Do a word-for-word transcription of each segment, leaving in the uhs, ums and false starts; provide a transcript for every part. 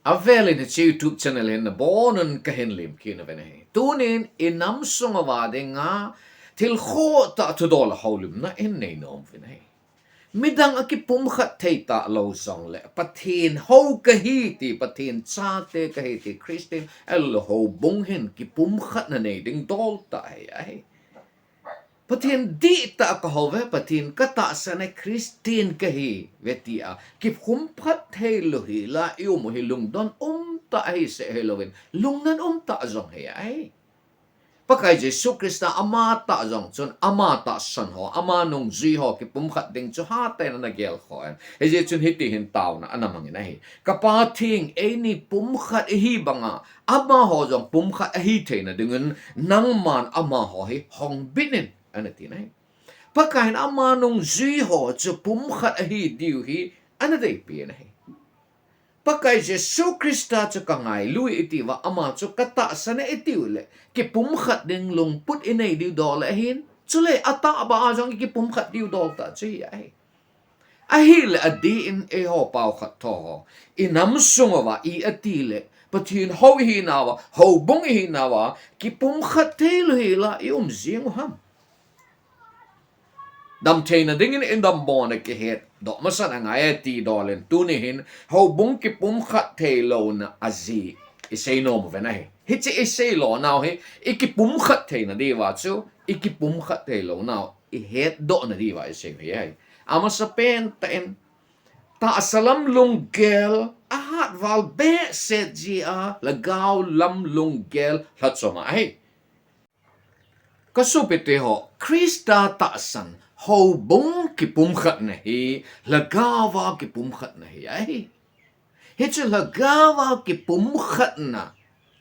Avelin hiche YouTube channel hin nabonun kahin lemkit nauve ahi. Tunin inam sunguva dinga thil khohtah thudol a houlimna inei nom uve ahi. Midang akipumkhat thei talou jongle, Pathen hou kahi ti, Pathen chate kahi ti, Christian ahilouleh houbung hin kipumkhatna nei ding dol tah ahi. Pathen dihtah kahouve, Pathen katahsan e, Christian kahiuve tia kipumkhat theilou hila i um u hi lungdon umtah ahi seh hilouvin, lungdon umtah jong ahi. Pakai Jesu Christa amatah jong chun, ama tahsan ho, ama nungjui ho kipumkhat ding chu hatah in ana gelkhoh in. Hijeh chun hitihin taona ana mangin ahi. Ka Pa theng, eini pumkhat ihi banga, amaho jong pumkhat ahi theina dingin, nangman amaho hi hongbit in, ana tin ahi. Pakaiyin ama nungjui ho chu pumkhat ahi diu hi ana deipeh in ahi. Pakai Jesu Christa chu kangailu e itiuva, ama chu katahsan e itiu le, kipumkhat ding lungput inei diu dol ahin, chule atahbeh a jong ikipumkhat diu dol tah chu ahi. Ahile adih in eiho pao khat tho ho, inam sunguva i ati le, Pathen hou ihinauva, houbung ihinauva, kipumkhat theilou hila i um jing u ham? Damtheina dingin idambona kihetdoh masat angai e ti dolin, tuni hin houbung kipumkhat theilouna ajeh isei nom uve ahi. Hiche isei lonau hi, ikipumkhat theina diuva chu, ikipumkhat theilounau ihetdohna diuva isei u ahi. Amasapen tah in, tahsa lam lunggel ahat val behseh jeh a, lhagao lam lunggel lhachom ahi. Ka sopite ho, Christa tahsan houbung kipumkhatna hi, lhagao a kipumkhatna hi ahi. Hiche lhagao a kipumkhatna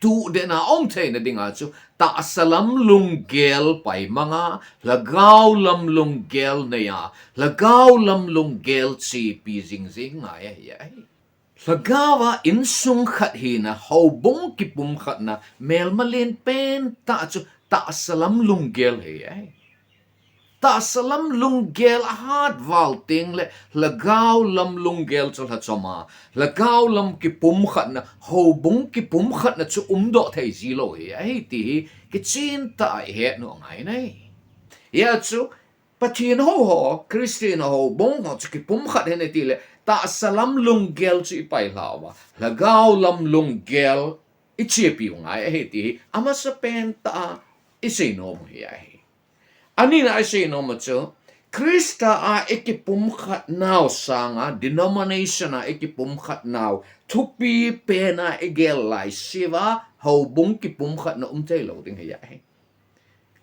tuh dena um theina dinga chu, tahsa lam lunggel paimanga, lhagao lam lunggel neiya, lhagao lam lunggel chepi jingjing ngai ahi ahi. Lhagao a insung khat hina, houbung kipumkhatna, melma lenpen tah chu tahsa lam lunggel ahi ahi. Tahsa lam lunggel ahat val teng le, lhagao lam lunggel chu lhachom a, lhagao lam kipumkhatna, houbung kipumkhatna chu umdoh thei jilou ahi ahi ti hi, kichen tah a ihet u angai e. Hijeh chun, Pathen hou ho, Christian houbung ho chu kipumkhat hen iti le, tahsa lam lunggel chu ipailha uva, lhagao lam lunggel ichepi u ngai ahi ti hi, amasapen tah a isei nom u ahi. Anina isei nom u chu, Christa a ikipumkhat nau sanga, denomination a ikipumkhat nau, thupi pen a igel laiseuva, houbung kipumkhatna um theilou ding ahi ahi.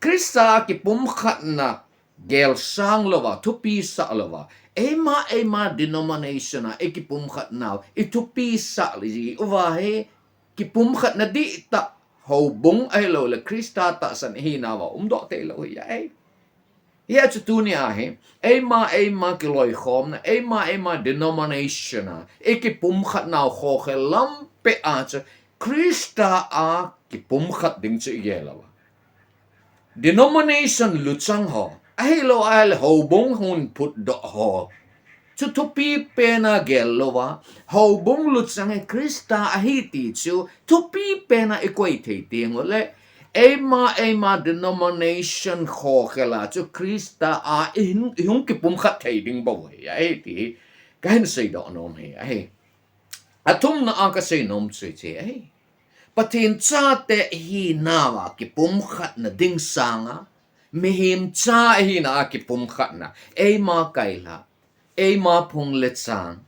Christa kipumkhatna gelsang louva, thupi sah louva, eima, eima denomination a ikipumkhat nau, ithupi sah jiuva hi, kipumkhatna dihtah, houbung ahilouleh Christa tahsan ihinauva umdoh theilou ahi ahi. Hijeh chun tunia hi, eima, eima kiloikhomna, eima, eima denomination a ikipumkhat nau khokhel lam peh a chu Christa a kipumkhat ding chu igel uva. Denomination luchang ho, ahilou ahile houbung hung phutdoh ho chu thupi pen a gel louva, houbung luchang hi Christa ahi ti chu thupi pen a ikoi thei teng uleh, eima, eima denomination khokhel a chu Christa a ihung, ihung kipumkhat thei ding bou ahi ahi ti hi kahin seidoh nom u ahi. Athumna a kasei nom chu hiche ahi. Pathen chate ihinauva kipumkhatna ding sanga, mihem cha ihina a kipumkhatna, eima kailhah, eima phung le chang,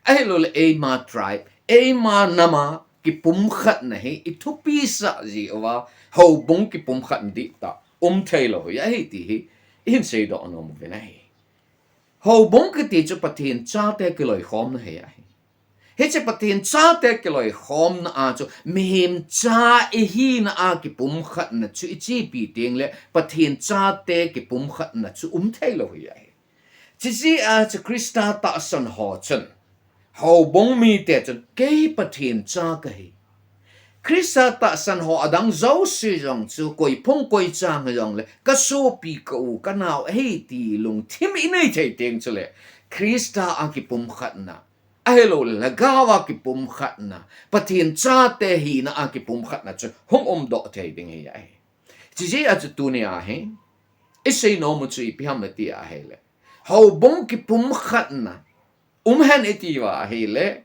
ahilouleh eima tribe, eima nam a kipumkhatna hi ithupi sah jiuva, houbung kipumkhat dihtah um theilou ahi ahi ti hi ihin seidoh nom uve ahi. Houbung kiti chu Pathen chate kiloikhomna ahi ahi. Hiche Pathen chate kiloikhomna a chu, mihem cha ihina a kipumkhatna chu ichepi teng le, Pathen chate kipumkhatna chu um theilou ahi ahi. Hijeh a chu Christa tahsan ho chun, houbung mite chun, kei Pathen cha kahi. Christa tahsan ho adang jouse jong chu, koi phung koi chang hijongle, kasopi ka u, kanao ahi ti lungthim inei thei teng chule, Christa a kipumkhatna, Ahilou le lhagao a kipumkhatna, Pathen chate hina a kipumkhatna chu hung umdoh thei ding hi ahi. Chijeh a chu tunia hi iseinom u chu ipi ham iti ahile, houbung kipumkhatna um hen iti uva ahile,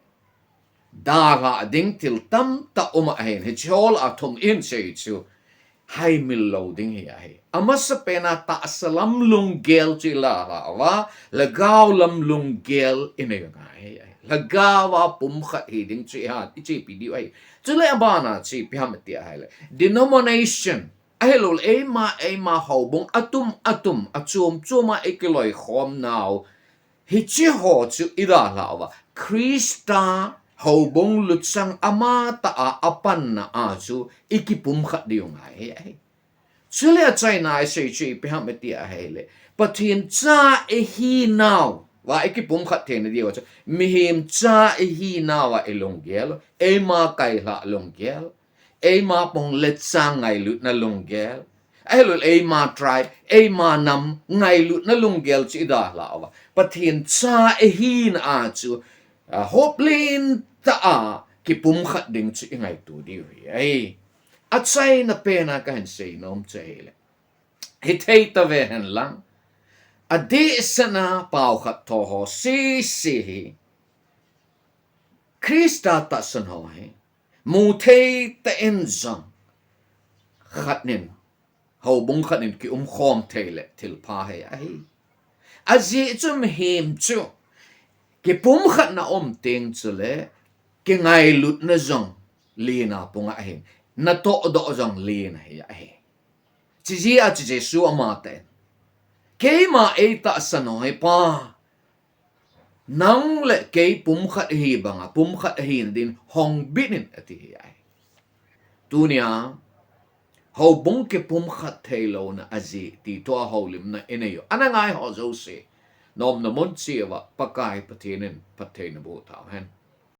dalhah ding thil tamtah um ahin, hiche ho lah a thum in sei chu haimil lou ding hi ahi. Amasapen a tahsa lam lunggel chu idalhah uva, lhagao lam lunggel inei u ahi. Lhagao a pumkhat hi ding chu iha, ichepi diu ahi. Chule abana chu ipi ham iti ahile, denomination, ahilou le eima, eima houbung atum atum, achom chom a ikiloikhom nau, hiche ho chu idalhah uva, Christa houbung luchang amatah a apanna a chu ikipumkhat diu ngai hi ahi. Chule achaina a isei chu ipi ham iti ahile, Pathen cha ihinau va ikipumkhat theina diu chu mihem cha ihinau va ilunggel, eima kailhah lunggel, eima pong le chang ngailutna lunggel, ahilou le eima tribe, eima nam ngailutna lunggel chu idalhah uva, Pathen cha ihina a chu, a, hop lentah a kipumkhat ding chu ingaito diu hi ahi. Achaina pen a kahin seinom chu ahile, hithei tave hen lang, adehset a paokhat tho ho sese hi Christa tahsan ho hi muthei tah in jong khat in, houbung khat in kiumkhom thei le thilpha hi ahi. Ajeh chu mihem chu kipumkhatna um teng chule kingailutna jong len a pung ahin, natohdoh jong len ahi ahi. Chijeh a chu Jesu amatah in, keima eitahsan ho hi Pa, nang le kei pumkhat ihi banga pumkhat ahina din hongbit in ati hi ahi. Tunia houbung kipumkhat theilouna ajeh ti thua houlimna inei u ana ngai ho jouse, nomna mun cheh uva Pakai Pathen in phatthei naboh tauhen.